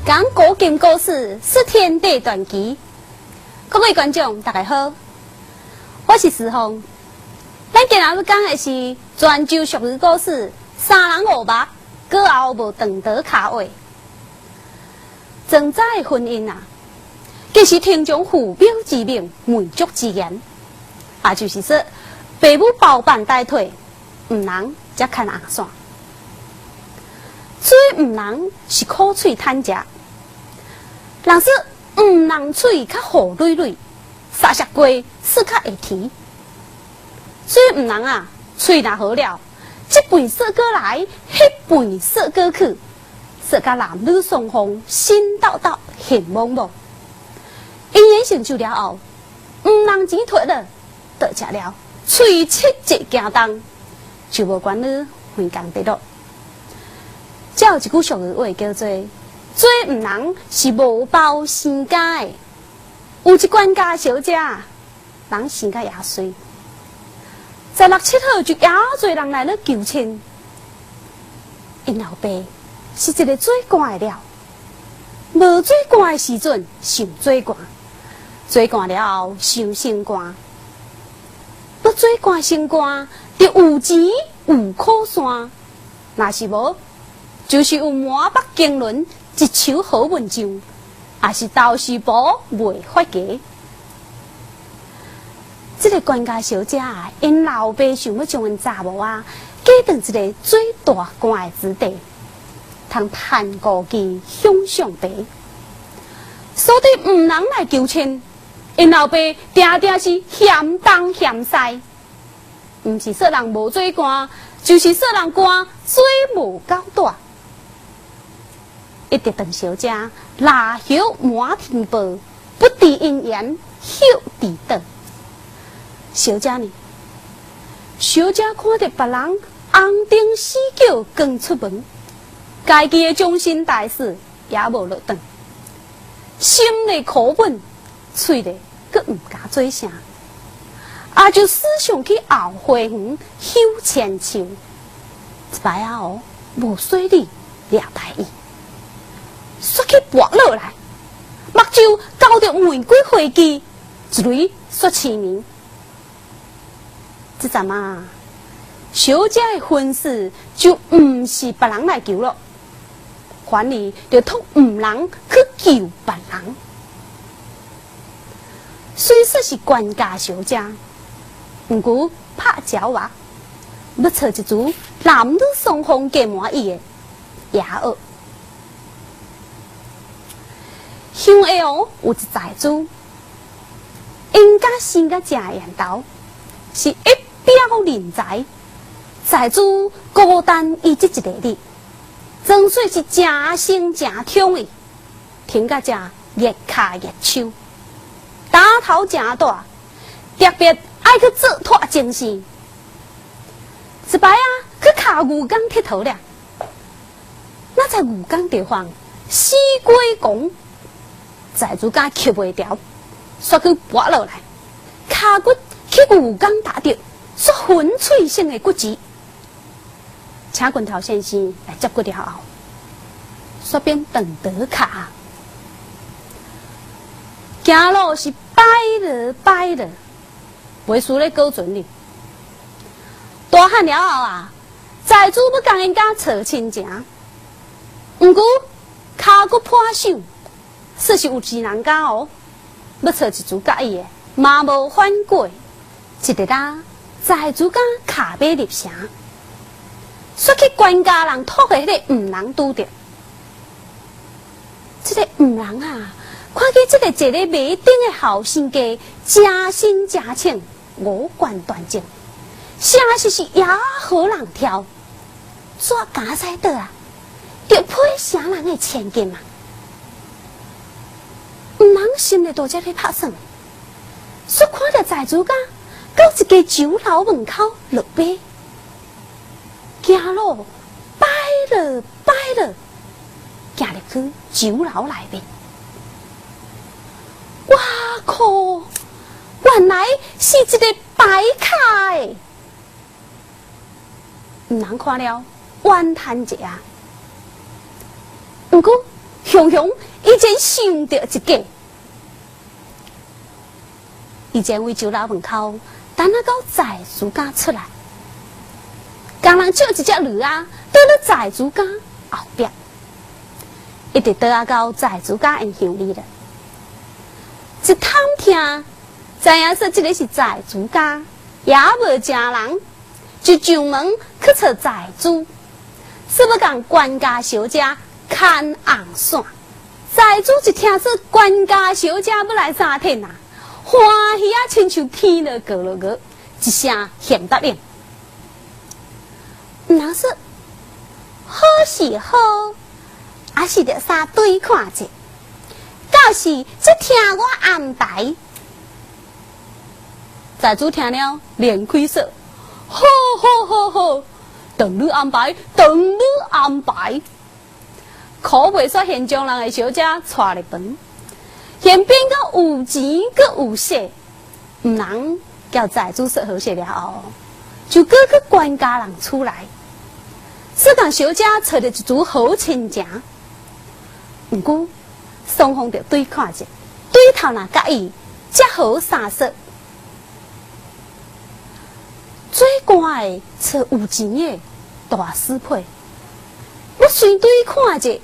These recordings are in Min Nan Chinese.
講古今故事，說天地傳奇。各位觀眾，大家好，我是思鳳。咱今日欲講的是泉州俗語故事，三人五目，過後無斷刀跤話。庄早的婚姻啊，其實聽從父母之命，媒妁之言，也就是說，爸母包辦代替，毋人才牽紅線。做毋人是苦喙坦食，人說毋人喙較糊累累，撒食過煞較會甜。做毋人啊，喙若好了，這邊說過來，彼邊說過去，說甲男女雙方心鬥鬥，恨懵懵。姻緣成就了後，毋人錢脫了，倒食了，喙齒一行動，就無關你橫江跌落。才有一句俗語話叫做：做毋人是無包生家的。有一官家小姐，人生甲也媠，十六七號就也濟人來咧求親。𪜶老爸是一个做官的料，無做官的時陣想做官，做官了後想升官，欲做官升官，著有錢有靠山，若是無，就是有滿腹經綸，一手好文章，也是豆豉婆袂發家。這个官家小姐啊，𪜶老爸想欲將𪜶查某仔嫁予一个做大官的子弟，通趁高枝享上茶。所以毋人來求親，𪜶老爸定定是嫌東嫌西，毋是說人無做官，就是說人官做無夠大。一直鄧小姐蠟葉滿天播，不知姻緣休佇倒。小姐呢？小姐看著別人紅燈死叫剛出門，家己的終身大事也無落轉，心內苦悶，喙內閣毋敢做聲，也就死上去後花園修千秋。一擺仔哦，無細理掠大意，煞去跋落來，目睭勾著玫瑰花枝，一雷煞痴迷。這陣啊，小姐的婚事就毋是別人來求咯，反而就託毋人去求別人。雖說是官家小姐，毋過拍鳥仔，欲揣一組男女雙方皆滿意的，也學。鄉下哦，有一財主，𪜶家生甲誠緣投，是一表人才。財主孤單伊這一个日，裝做是誠生誠寵伊，疼甲誠熱跤熱手，膽頭誠大，特別愛去做拖精神。一擺啊，去敲牛犅𨑨迌咧，那在牛犅地方死鬼講，財主家吸袂牢，煞去跋落來，跤骨去牛犅打著，煞粉碎性的骨折。請拳頭先生來接骨了後，煞變斷刀跤。行路是擺落擺落，袂輸咧古船哩。大漢了後啊，財主欲共𪜶家娶親情，毋過跤骨破手，算是有錢人家哦，欲娶一組佮意的，嘛無反過。一日啊，財主家跤馬入城，煞去官家人託的彼个毋人拄著。這个毋人啊，看見這個坐咧馬頂的後生家，誠身誠請，五官端正，啥實是也好人挑，煞敢使倒啊，著配啥人的千金啊？毋人心內大遮咧拍算，煞看著財主家閣一間酒樓門口落馬，行路擺落擺落，行入去酒樓內面。哇靠！原來是一个白跤的，毋人看了，怨嘆一下。毋過雄雄以前想著一計，以前為酒樓門口等仔到財主家出來，共人借一隻驢仔，倒咧財主家後壁，一直倒仔到財主家𪜶鄉里了。一探聽，知影說這个是財主家，也無正人，就上門去揣財主，說欲共管家小姐牽紅線。財主一聽說管家小姐欲來三天啊，歡喜啊，親像天落降落雨，一聲現答應。毋通說好是好，也是著相對看者。到時才聽我安排。財主聽了，連開說：好好好好，等你安排，等你安排。可袂說現將人的小姐帶入房，現變到有錢閣有勢，毋通叫財主說好勢了後，就閣去管家人厝內，說共小姐揣著一組好親情。毋過雙方著對看者，對頭若佮意，才好相說。做官的揣有錢的大師配，欲隨對看者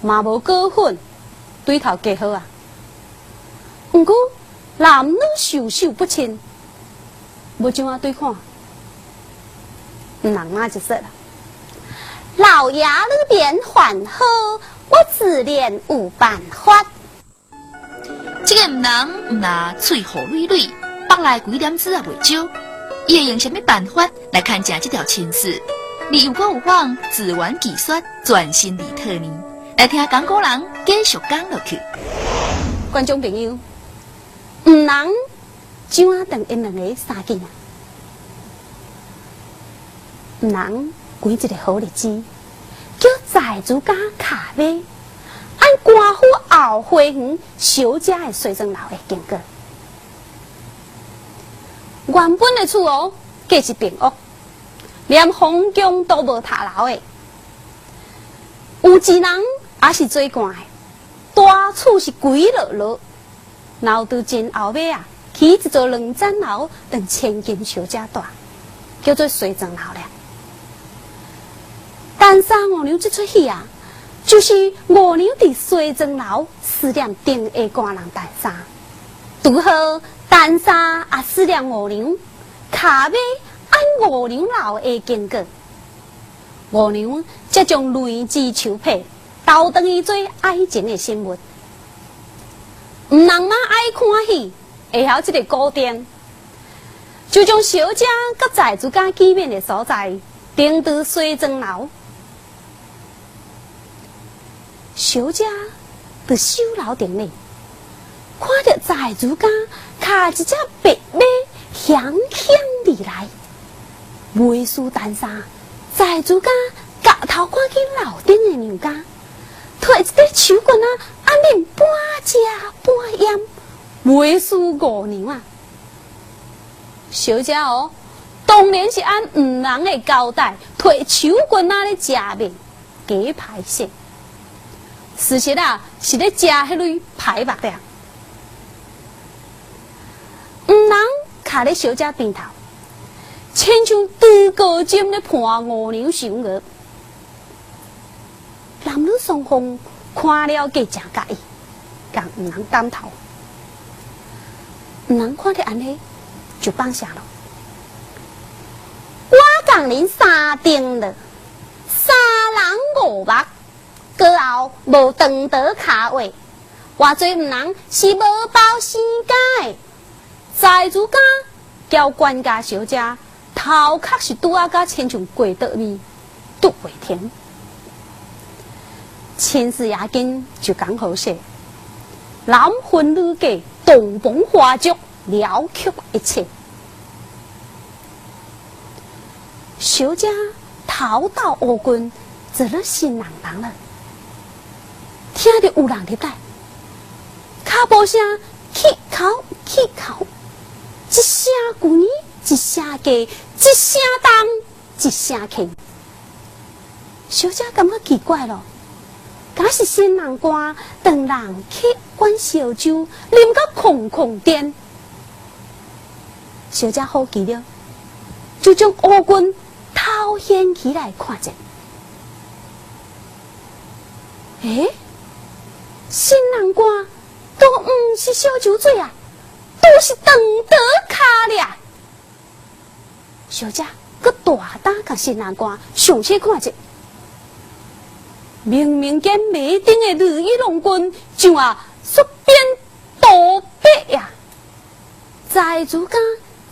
嘛無過分，對頭加好啊。毋過男女授受不親，欲怎仔對看？人媽就說啦：老爺你免煩惱，我自然有辦法。這个毋人毋若喙予累累，腹內幾點子也袂少。伊會用啥物辦法來牽成這條親事？你又閣有法自圓其說，全身而退呢？來聽講古人繼續講落去。觀眾朋友，毋人怎仔當𪜶兩个相見啊？毋人揀一个好日子，叫財主家跤馬，按官府後花園小姐的西裝樓的經過。原本的厝哦，計是平屋，連皇宮都無塔樓的。有錢人也是做官的，大厝是規落落，然後到真後尾啊，起一座兩層樓，當千金小姐住，叫做西裝樓了。陳三五娘這齣戲啊，就是五娘佇西裝樓思念頂下官人陳三，拄好陳三也思念五娘，跤馬按五娘樓的經過，五娘才將兩支手帕投轉去做愛情的信物。毋人嘛愛看戲，會曉這个古典，就將小姐佮財主家見面的所在，定佇西裝樓。小姐佇守樓頂咧，看著財主家騎一隻白馬，響響而來，袂輸陳三，財主家夾頭趕緊樓頂的娘家，提一塊手棍仔，按恁半食半淹，袂輸五娘啊！小姐哦，當然是按毋人的交代，提手棍仔咧食面，加排泄。事實啊，是咧食彼類排目的。毋人徛咧小姐邊頭，親像豬高針咧伴五娘上顎。男女雙方看了計誠佮意，共毋人點頭。毋人看著按呢，就放下了。我共恁三定了，三人五目。過後無長途跤話，偌濟毋人是無包生家的。財主家交管家小姐，頭殼是拄仔甲親像過桌面，拄袂停。親事也緊就講好勢，男婚女嫁，洞房花燭，了卻一切。小姐頭到烏棍，做了新郎房了。聽著有人佇等，跤步聲起口起口，一聲懸，一聲低，一聲重，一聲輕。小姐感覺奇怪咯，敢是新人官當人去灌燒酒，啉到空空顛。小姐好奇了，就將烏棍偷掀起來看者。欸，新人官都毋是燒酒水啊，都是長桌跤咧。小姐閣大膽共新人官詳細看者，明明見馬頂的如意郎君像啊縮變刀筆呀，財主家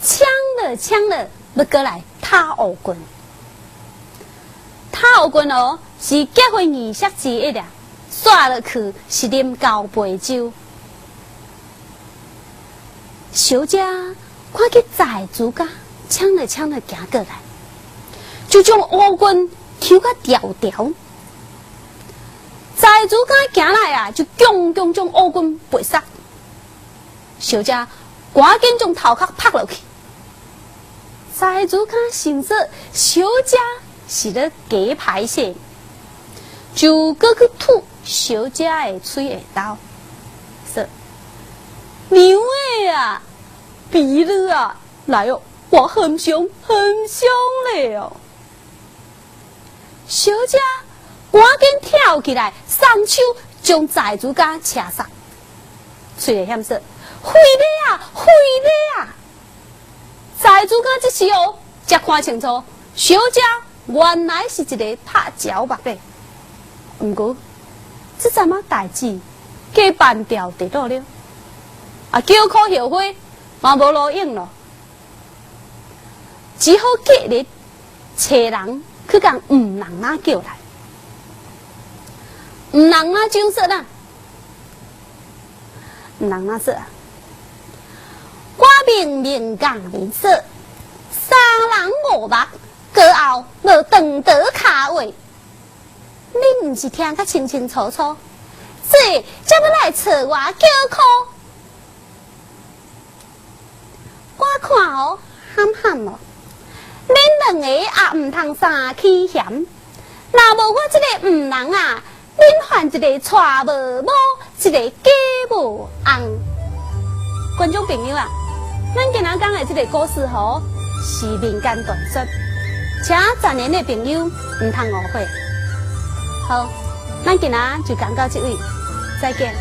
搶了搶了，欲過來打烏棍。打烏棍哦，是結婚儀式之一啦。煞落去是啉交杯酒。小姐看見財主家搶了搶了行過來，就將烏棍抽甲牢牢。財主家行來啊，就強強將烏棍拔殺。小姐趕緊將頭殼拍落去。財主家想說，小姐是咧假歹勢，就閣去吐小姐的喙下頭，說：娘的啊，比你啊，來哦，我很凶很凶咧哦。小姐趕緊跳起來，雙手將財主家車殺，喙下喊說：非禮啊，非禮啊！財主家這時哦，才看清楚，小姐原來是一个拍鳥目的。毋過，這陣仔代誌過半條地落了，啊，叫苦後悔嘛無路用咯，只好隔日揣人去共吳人仔叫來。吳人仔就說啦，吳人仔說啊，我明明共恁說，三人五目，過後無長桌跤話，恁毋是聽甲清清楚楚，這才欲來揣我叫苦。我看哦，含含哦，恁兩个也毋通三起嫌，若無我這个吳人啊，恁犯一个娶無某，一个嫁無翁。觀眾朋友啊，咱今仔講的這个故事吼，是民間傳說，請在年的朋友毋通誤會。好，咱今仔就講到這位，再見。